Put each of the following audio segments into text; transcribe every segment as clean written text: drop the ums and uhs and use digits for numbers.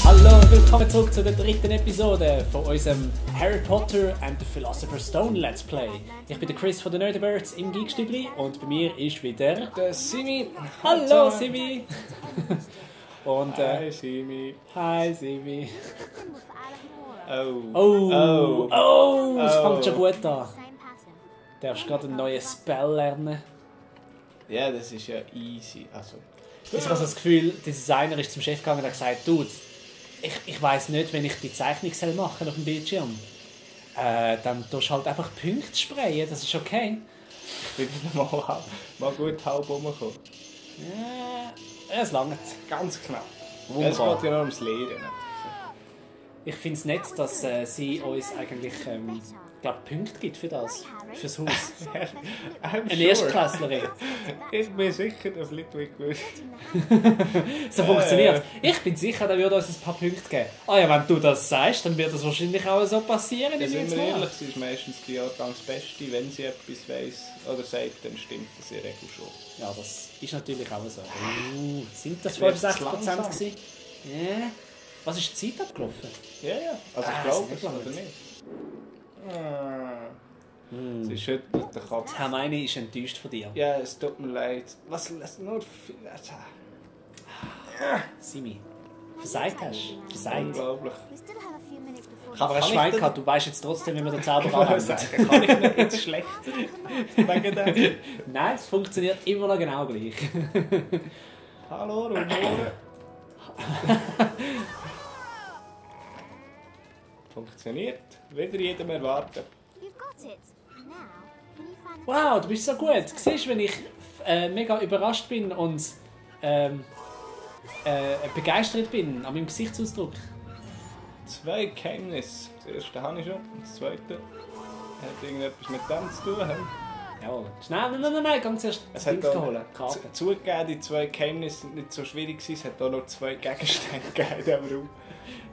Hallo und willkommen zurück zu der dritten Episode von unserem Harry Potter and the Philosopher's Stone Let's Play. Ich bin der Chris von den Nerdbirds im Geekstübli und bei mir ist wieder der Simi. Hallo Simi! Und Hi Simi. Hi Simi! Es fängt schon gut an. Du darfst gerade einen neuen Spell lernen. Ja, das ist ja easy. Also. Ich habe das Gefühl, der Designer ist zum Chef gegangen und hat gesagt, Dude, ich weiss nicht, wenn ich die Zeichnung machen auf dem Bildschirm. Dann tust du halt einfach Punkte sprayen, das ist okay. Ich bin mal gut halb rumgekommen. Ja, es langt. Ganz knapp. Wunderbar. Es geht ja noch ums Lehren. Ich finde es nett, dass sie uns eigentlich Punkte gibt für das. Fürs Haus. Eine Erstklässlerin. Ich bin sicher, dass Litwig gewusst. So funktioniert es. Ich bin sicher, der würde uns ein paar Punkte geben. Ah ja, wenn du das sagst, dann wird das wahrscheinlich auch so passieren. Ja, sind wir ehrlich, sie ist meistens die Jahrgangsbeste. Wenn sie etwas weiss oder sagt, dann stimmt das in der Regel schon. Ja, das ist natürlich auch so. Sind das 65% gewesen? Ja. Was ist die Zeit abgelaufen? Ja. Also ich glaube es oder nicht. Sie schüttelt den Kopf. Hermione ist enttäuscht von dir. Ja, es tut mir leid. Was nur viel. Simi, versagt hast du. Versagt. Unglaublich. Aber ein Schwein gehabt, du weißt jetzt trotzdem, wie man den Zauber anwendet. Kann ich nicht jetzt schlechter? Wegen dem? Nein, es funktioniert immer noch genau gleich. Hallo, Rumore. Funktioniert. Wieder jedem erwarten. Wow, du bist so gut. Siehst du, wenn ich mega überrascht bin und begeistert bin an meinem Gesichtsausdruck? 2 Geheimnisse. Das erste habe ich schon. Und das zweite hat irgendetwas mit dem zu tun. Jawohl. Nein, ganz erst das Ding holen. Zugegeben, die 2 Geheimnisse sind nicht so schwierig gewesen. Es hat auch noch 2 Gegenstände gegeben in diesem Raum.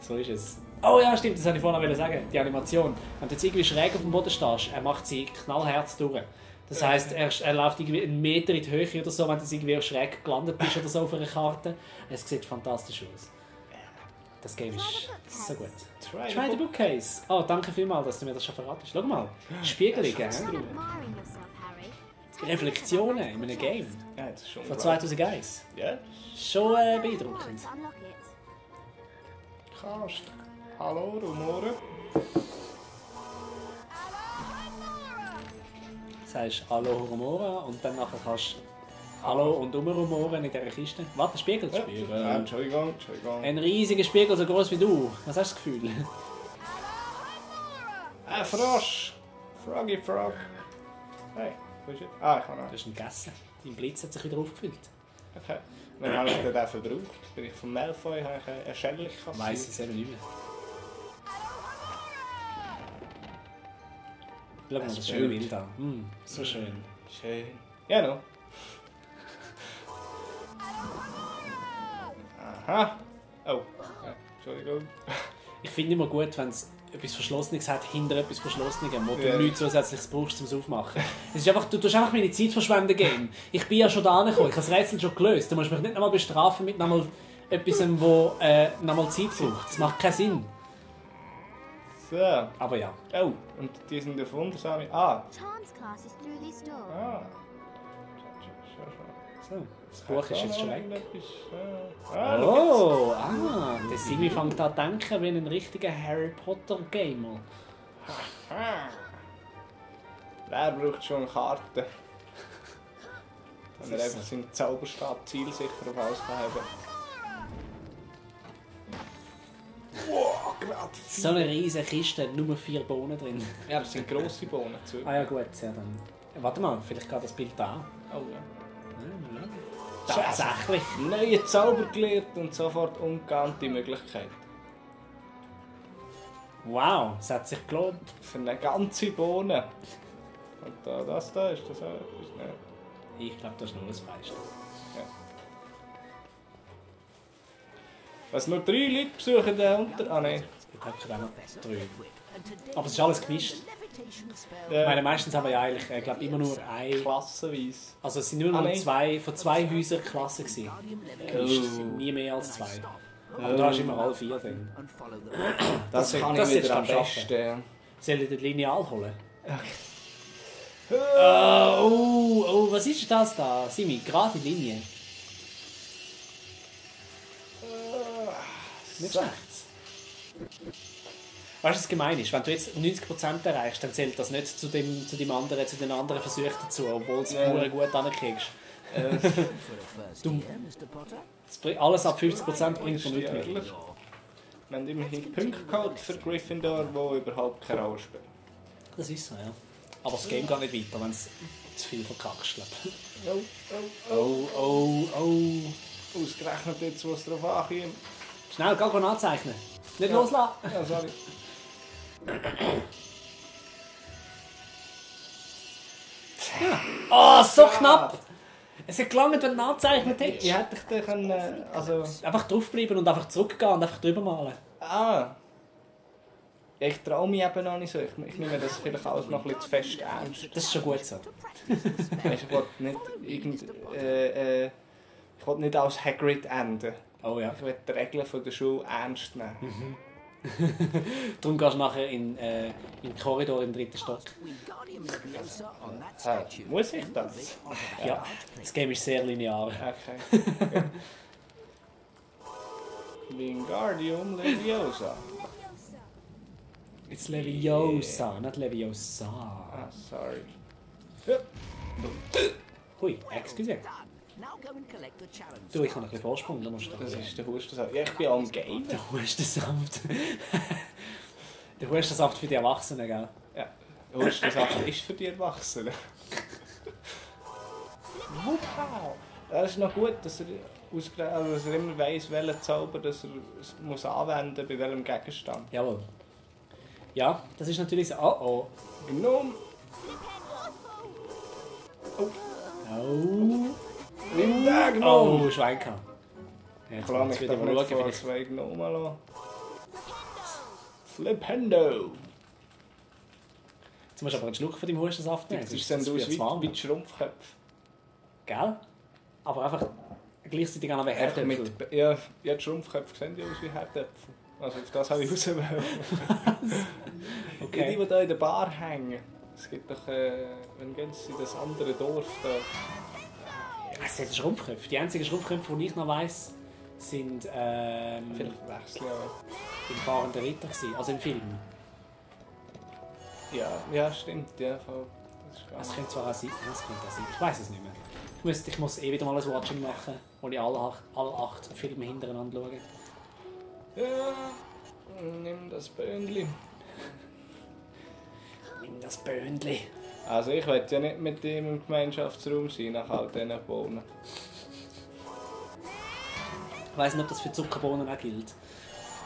So ist es. Oh ja, stimmt, das wollte ich vorhin noch sagen. Die Animation. Wenn du jetzt irgendwie schräg auf dem Boden stehst, er macht sie knallhart durch. Das heisst, er läuft irgendwie einen Meter in die Höhe oder so, wenn du irgendwie schräg gelandet bist oder so auf einer Karte. Es sieht fantastisch aus. Das Game ist so gut. Try the Bookcase. Oh, danke vielmals, dass du mir das schon verratest. Schau mal, Spiegelung, Reflektionen in einem Game. Ja, das ist schon von 2001. Ja. Schon beeindruckend. Kannst. Hallo, Rumore. Sagst Hallo Rumora und dann nachher kannst du Hallo und Rumoren in dieser Kiste. Warte, Spiegel. Spiegel. Entschuldigung. Ein riesiger Spiegel, so groß wie du. Was hast du das Gefühl? Ein Frosch. Froggy Frog. Hey, wo ist er? Ah, ich habe ihn. Du hast ihn gegessen. Dein Blitz hat sich wieder aufgefüllt. Okay. Dann habe ich den verbraucht. Bin ich von Malfoy erschädlich kassiert. Weiss ich selber nicht mehr. Schau mal, das schöne Bild an. So schön. Schön. Ja, no. Aha. Oh. Ja, Entschuldigung. Ich finde immer gut, wenn es etwas Verschlossenes hat, hinter etwas Verschlossenem, wo du nichts Zusätzliches brauchst, um es aufzumachen. Es ist einfach, du tust einfach meine Zeit verschwenden. Game. Ich bin ja schon da angekommen, ich habe das Rätsel schon gelöst. Du musst mich nicht nochmal bestrafen mit nochmal etwas, wo nochmal Zeit braucht. Das macht keinen Sinn. So. Aber ja. Oh, und die sind auf wundersame... Ah. So, das Buch ist jetzt schon weg. Oh, der Simi fängt an zu denken wie ein richtiger Harry Potter Gamer. Wer braucht schon eine Karte? Wenn er einfach seinen Zauberstab zielsicher auf alles kann haben. Wow, gerade 4. So eine riesige Kiste, nur 4 Bohnen drin. Ja, das sind grosse Bohnen. Ah ja gut, ja dann. Warte mal, vielleicht geht das Bild an. Oh ja. Tatsächlich. Neue Zauber gelernt und sofort ungeahnte Möglichkeit. Wow, es hat sich gelohnt. Für eine ganze Bohne. Und da, das da, ist das auch etwas? Nein. Ich glaube, das ist nur das meiste. Ja. Was, nur 3 Leute besuchen den unter... Ah nein. Dort hocken auch noch 3. Aber es ist alles gemischt. Ich Ja. meine, meistens haben wir ja eigentlich, ich glaube, immer nur ein... Klassenweise. Also es sind nur noch nein. von 2 Häusern Klassen gewesen. Nie mehr als 2. Aber da hast du immer alle 4 drin. Das kann das ich jetzt wieder am schaffen. besten. Soll ich den Lineal holen? Oh, was ist das da? Simi, gerade Linie. Nicht schlecht. Weißt du, was gemein ist? Wenn du jetzt 90% erreichst, dann zählt das nicht zu den anderen Versuchen dazu, obwohl du es pure gut ankriegst. Alles ab 50% bringt von nichts mehr. Wir haben immerhin Punkte gehabt für Gryffindor, die überhaupt keine Rolle spielen. Das ist so, ja. Aber das Game geht nicht weiter, wenn es zu viel verkackst. Glaub. Oh. Ausgerechnet jetzt, wo es darauf ankommt. Schnell, geh anzeichnen. Nicht loslassen. Ja, sorry. Oh, so knapp! Es hat gelangt, wenn du nachgezeichnet hättest. Ich hätte dich dann also... Einfach draufbleiben und einfach zurückgehen und einfach drüber malen. Ich traue mich eben noch nicht so. Ich nehme das vielleicht alles noch ein bisschen zu fest ernst. Das ist schon gut so. Ich will nicht ich will nicht als Hagrid enden. Oh ja. Ich will die Regeln von der Schule ernst nehmen. Darum gehst du nachher in den Korridor im 3. Stock. Muss ich das? Ja, das Game ist sehr linear. Okay. Wingardium Leviosa. It's Leviosa, not Leviosa. Ah, sorry. Hui, excuse. Du, ich habe ein bisschen Vorsprung, da musst du Das ist der Hustensaft. Ja, ich bin am Game. Der Hustensaft. Der Hustensaft für die Erwachsenen, gell? Ja, der Hustensaft ist für die Erwachsenen. Wow. Das ist noch gut, dass er immer weiss, welchen Zauber dass er muss anwenden bei welchem Gegenstand. Jawohl. Ja, das ist natürlich so. Oh. Gnome. Oh. Nimm den Gnome. Oh, Schwein gehabt. Ich lasse mich doch nicht vor 2 Gnomen lassen. Flipendo. Jetzt musst du aber einen Schluck von deinem Hustensaft nehmen. Das sehen aus wie die Schrumpfköpfe. Gell? Aber einfach gleichzeitig auch noch wie Herdöpfel. Ja, die Schrumpfköpfe sehen ja aus wie Herdöpfel. Also auf das habe ich rausgewählt. Okay. Die hier in der Bar hängen. Es gibt doch, wenn gehen sie in das andere Dorf da. Es sind Schrumpfköpfe. Die einzigen Schrumpfköpfe, die ich noch weiss, sind Vielleicht wechseln ja. im fahrenden Ritter gewesen, also im Film. Ja, stimmt. Ja, voll. Es könnte zwar auch sein, ich weiss es nicht mehr. Ich muss eh wieder mal ein Watching machen, wo ich alle 8 Filme hintereinander schaue. Ja, nimm das Böhnli. Nimm das Böhnli. Also ich will ja nicht mit ihm im Gemeinschaftsraum sein, nach all diesen Bohnen. Ich weiss nicht, ob das für Zuckerbohnen auch gilt.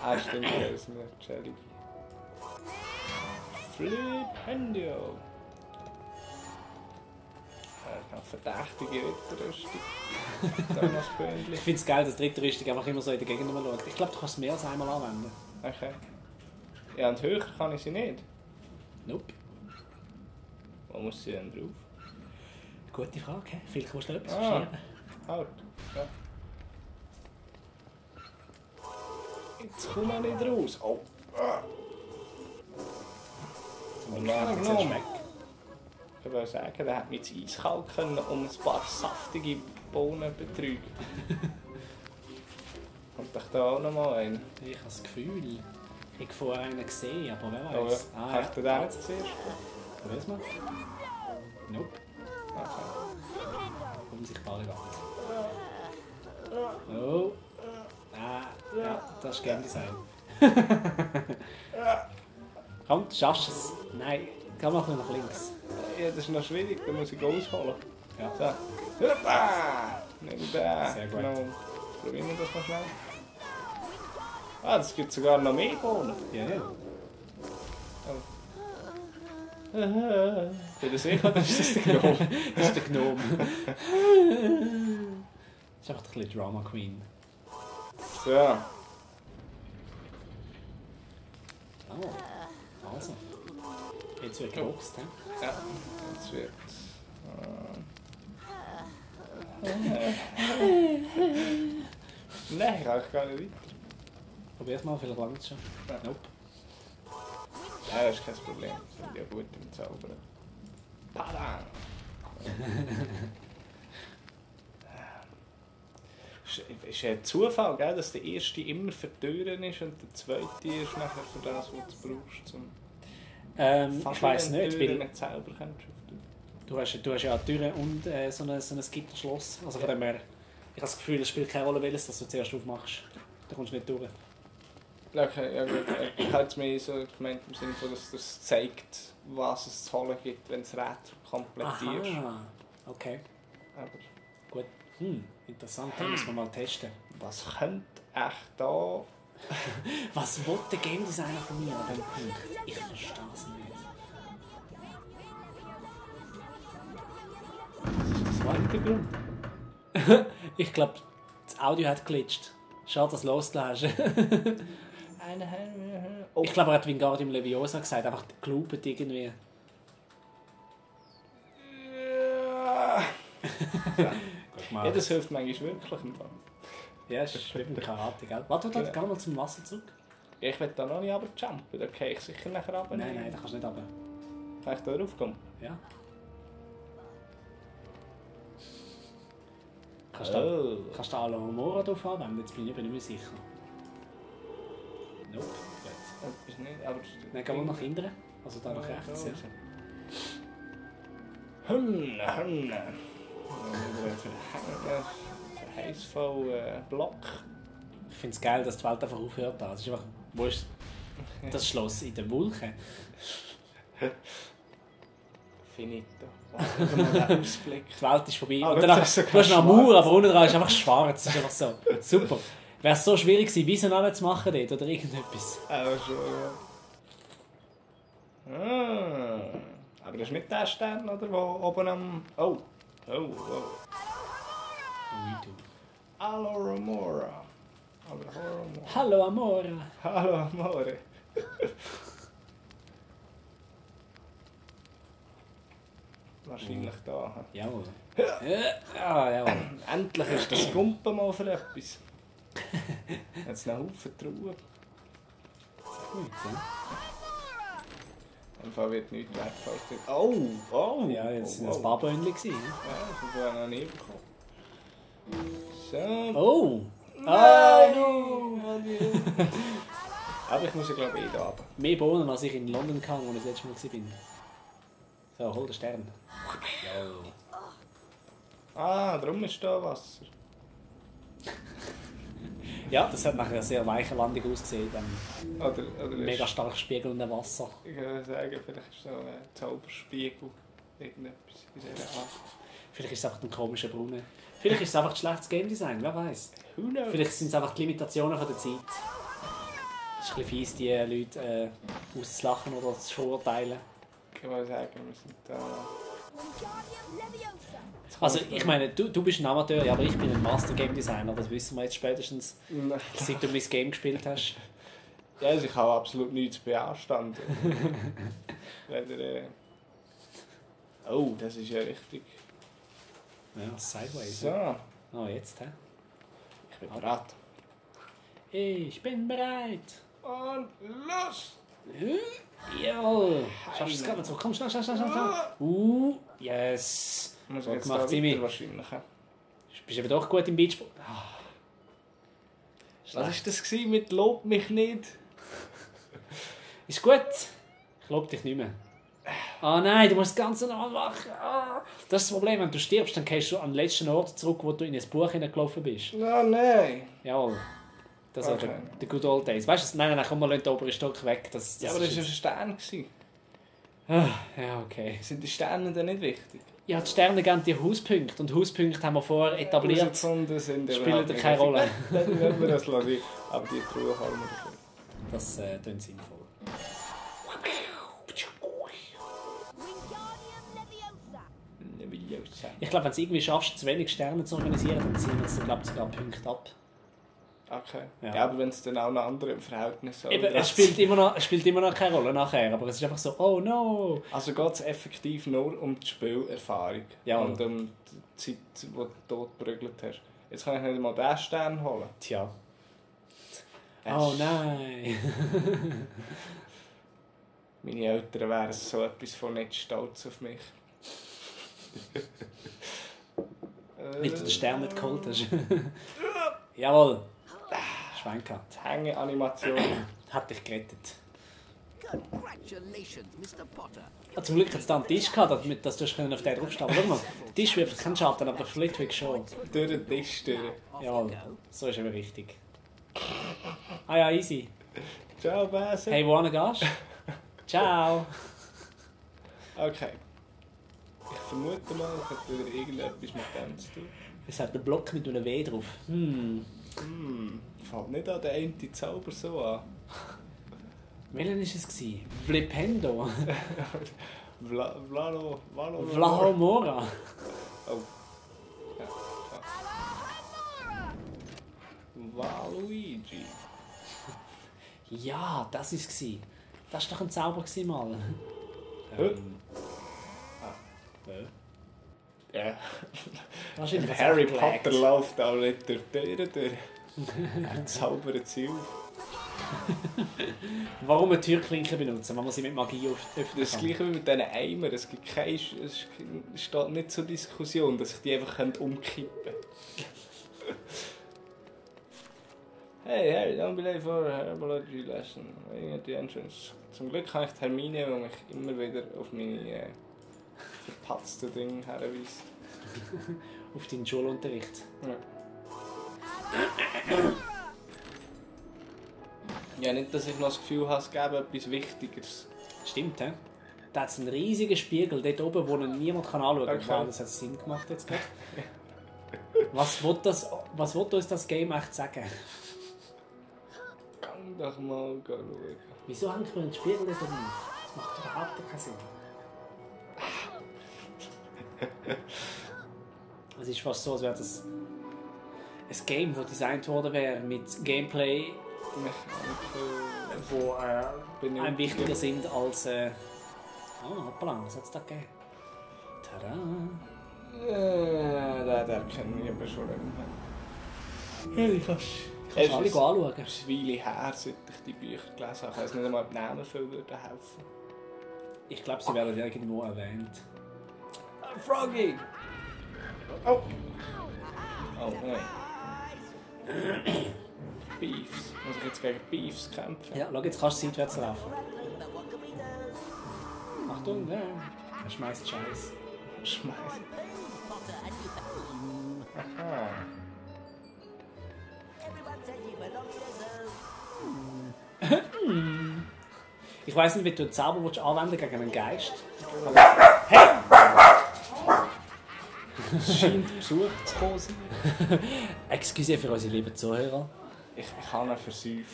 Ah, stimmt, das ist eine Cherry. Flipendio. Eine verdächtige Ritterrüstung. Dann das Böhnli. Ich finde es geil, dass die Ritterrüstung einfach immer so in der Gegend schaut. Ich glaube, du kannst es mehr als einmal anwenden. Okay. Ja, und höher kann ich sie nicht. Nope. Wo muss sie denn drauf? Gute Frage, hä? Vielleicht musst du etwas Ah. verschieben. Halt. Ja. Jetzt komme ich nicht raus. Oh. Und Ja, dann genau. weg. Ich würde sagen, der hätte mich ins Eis kalt können, um ein paar saftige Bohnen zu betrügen. Kommt doch da auch noch mal ein. Ich habe das Gefühl, ich habe vorher einen gesehen, aber wer Oh, weiß. ja. Hast du den jetzt zuerst? Weiß man? Nope. Okay. Unsichtbare Wand. Oh. Ja, das ist Game Design. Komm, du schaffst es. Nein, komm noch nach links. Ja, das ist noch schwierig, da muss ich ausholen. Ja. So. Hoppa! Nimm den. Sehr gut. Genau. Probieren wir das mal schnell. Ah, das gibt sogar noch mehr Bohnen. Ja, ja. Bin du sicher, das ist das der Gnome? Das ist der Gnome. Das ist einfach ein bisschen Drama Queen. So. Oh, also. Jetzt wird geboxt, hä? Ja, jetzt wird... Nein, ich kann gar nicht weiter. Probier's mal, vielleicht langt es schon. Ja. Nope. Ja, das ist kein Problem. Ich bin ja gut im Zaubern. Padang! Es ist ein Zufall, gell, dass der erste immer für die Türen ist und der zweite ist nachher für das, was du brauchst. Ich weiss nicht, weil nicht selber kannst. du hast ja Türen und so ein Gitterschloss. Also von dem her, ich habe das Gefühl, es spielt keine Rolle, welches das du zuerst aufmachst. Da kommst du nicht durch. Okay, ja gut. Ich habe es mir so gemeint im Sinne von, dass das zeigt, was es zu holen gibt, wenn das Rätsel komplettierst. Aha, okay. Aber Gut. Interessant, das müssen wir mal testen. was könnte echt da... Was will der Game Designer von mir an diesem Punkt? Ich verstehe es nicht. Das war nicht der Grund. Ich glaube, das Audio hat glitscht. Schade, dass du losgelassen hast. Oh. Ich glaube, er hat Wingardium Leviosa gesagt, einfach geloopet irgendwie. Ja, das hilft manchmal wirklich im Fall. Ja, es ist wie beim Karate, gell? Warte, geh mal zum Wasser zurück. Ich will da noch nicht runterjumpen, da gehe ich sicher nachher runter. Nein, da kannst du nicht runter. Kann ich da raufkommen? Ja. Kannst du da Alohomora drauf anwenden? Jetzt bin ich nicht mehr sicher. Nope. Gut. Etwas nicht, aber... Dann gehen wir nach hinten. Also da nach rechts. Ja. Hünne. Verheißvoll Block. Ich finde es geil, dass die Welt einfach aufhört. Das ist einfach... Wo ist das Schloss? In der Wolke? Finito. Wow, Ausblick. Die Welt ist vorbei. Ah, und danach, das ist du hast noch sogar eine Mauer, aber unten dran ist einfach schwarz. Das ist einfach so. Super. Wäre es so schwierig gewesen, Wiesen zu machen dort oder irgendetwas? Aber schon, ja. Aber das ist nicht der Stern, oder? Der oben am... Oh. Ui, du. Alohomora. Alohomora. Hallo Amore. Hallo, Amore. Wahrscheinlich da. Jawohl. Ja, jawohl. Endlich ist das Gumpen mal für etwas. Jetzt noch Haufen Truhe. Gut, ja. Im Fall wird nichts wertvoll. Oh! Ja, jetzt waren oh, es ein paar Böhnchen. Ja, das habe ich noch nie bekommen. So. Oh! Nein! Aber ich muss ja glaube ich da runter. Mehr Bohnen, als ich in London kam, wo ich das letzte Mal war. So, hol den Stern. Ah, darum ist da Wasser. Ja, das hat nachher eine sehr weiche Landung ausgesehen. Oder Mega stark spiegelnde Wasser. Ich würde sagen, vielleicht ist so ein Zauberspiegel. Irgendetwas in dieser Art. Vielleicht ist es einfach ein komischer Brunnen. Vielleicht ist es einfach ein schlechtes Game Design, wer weiß. Who knows? Vielleicht sind es einfach die Limitationen von der Zeit. Es ist ein bisschen fies, die Leute auszulachen oder zu verurteilen. Ich würde sagen, wir sind da... Also ich meine, du bist ein Amateur, ja, aber ich bin ein Master Game Designer. Das wissen wir jetzt spätestens, seit du mein Game gespielt hast. Ja, also ich habe absolut nichts beanstanden. Oh, das ist ja richtig. Ja, Sideways. So, Oh, jetzt, hä? ich bin bereit. Ich bin bereit. Und los! Jawohl. Schaffst du es gerade noch zurück? Komm, schnell. Yes. Muss Gut jetzt gemacht, da Simi. weiter wahrscheinlich. Bist aber doch gut im Beachsport. Was war das mit «Lob mich nicht»? Ist gut. Ich lobe dich nicht mehr. Ah nein, du musst das Ganze noch machen. Das ist das Problem, wenn du stirbst, dann gehst du an den letzten Ort zurück, wo du in ein Buch hineingelaufen bist. Oh nein! Jawohl. Das sind Okay. die good old days. Weißt du, nein, komm mal, lass den oberen Stock weg. Das Ja, aber das ist war ein Stern. ja, okay. Sind die Sterne denn nicht wichtig? Ja, die Sterne geben dir Hauspunkte und Hauspunkte haben wir vorher etabliert. Herausgefunden sind Spielen überhaupt da nicht keine Rolle. wichtig. Dann werden wir das lassen. Aber die Truhe haben wir dafür. Das klingt sinnvoll. Ich glaube, wenn du es irgendwie schaffst, zu wenig Sterne zu organisieren, dann ziehen wir uns, glaube ich, sogar Punkte ab. Okay. Ja. Ja, aber wenn es dann auch noch andere im Verhältnis Eben, es spielt immer noch keine Rolle nachher, aber es ist einfach so, oh no. Also geht es effektiv nur um die Spielerfahrung Ja. und um die Zeit, die du tot geprügelt hast. Jetzt kann ich nicht mal den Stern holen. Tja. Oh nein. Meine Eltern wären so etwas von nicht stolz auf mich. Weil du den Stern nicht geholt hast. Jawohl. Schwein gehabt. Die Hängeanimation. Hat dich gerettet. Congratulations, Mr. Potter. Ah, zum Glück hat es da einen Tisch gehabt, damit dass du auf den draufstehen kannst. Schau mal, der Tisch wirft keinen Schatten, aber der Flitwick schon. Durch den Tisch durch. Jawohl, so ist eben richtig. Ah ja, easy. Ciao, Bäse. Hey, wohin gehst du? Ciao. Okay. Ich vermute mal, ich habe wieder irgendetwas mit dem zu tun. Es hat einen Block mit einem W drauf. Fällt nicht an den einen Zauber so an. Welcher war es? Flipendo. Vlalo. Vlahomora. Oh. Ja. Waluigi. Ja, das war es. Das war doch ein Zauber mal. Ja. Wahrscheinlich Harry hat's auch Potter gelegt. läuft auch nicht durch die Türen durch. Er zaubert sie auf. Warum eine Türklinke benutzen, wenn man sie mit Magie öffnen Das ist kann? gleich wie mit diesen Eimern. Es gibt keine, es steht nicht zur Diskussion, dass ich die einfach umkippen könnte. Hey, don't be late for a herbology lesson. Waiting at the entrance. Zum Glück habe ich die Hermine, die mich immer wieder auf meine verpatzten Dinge herweist. Auf deinen Schulunterricht. Ja. Ja, nicht, dass ich noch das Gefühl habe, es gäbe etwas Wichtigeres. Stimmt, hä? Da hat es einen riesigen Spiegel dort oben, wo ihn niemand anschauen kann. Okay. Wow, das hat Sinn gemacht jetzt gerade. Was will uns das Game echt sagen? Gang doch mal schauen. Wieso hängt man den Spiegel dort oben auf? Das macht überhaupt keinen Sinn. Es ist fast so, als wäre das ein Game, das designt worden wäre mit Gameplay, wo einem wichtiger sind als... hoppala, was hat es da gegeben? Tada! Den kenne ich aber schon länger. Ja, die kannst du alle anschauen. Es ist eine Weile her, seit ich die Bücher gelesen habe. Ich weiß nicht einmal, ob die Namen viel helfen. Ich glaube, sie werden irgendwo erwähnt. Froggy! Oh! Oh nein. Beefs. Muss ich jetzt gegen Beefs kämpfen? Ja, schau, jetzt kannst du seitwärts laufen. Achtung, ja. Er schmeißt Scheiß. Schmeißen. Aha. Ich weiss nicht, wie du einen Zauber anwenden willst gegen einen Geist. Es scheint Besuch zu kommen sein. Excuse für unsere lieben Zuhörer. Ich habe ihn versucht.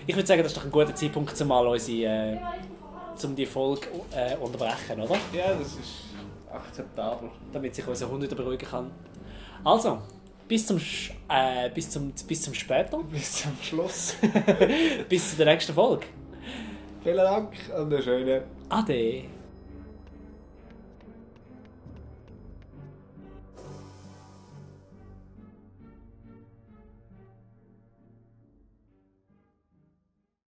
Ich würde sagen, das ist doch ein guter Zeitpunkt, um mal zum die Folge unterbrechen, oder? Ja, das ist akzeptabel. Damit sich unser Hund wieder beruhigen kann. Also, bis zum später. Bis zum Schluss. Bis zur nächsten Folge. Vielen Dank und einen schönen Ade.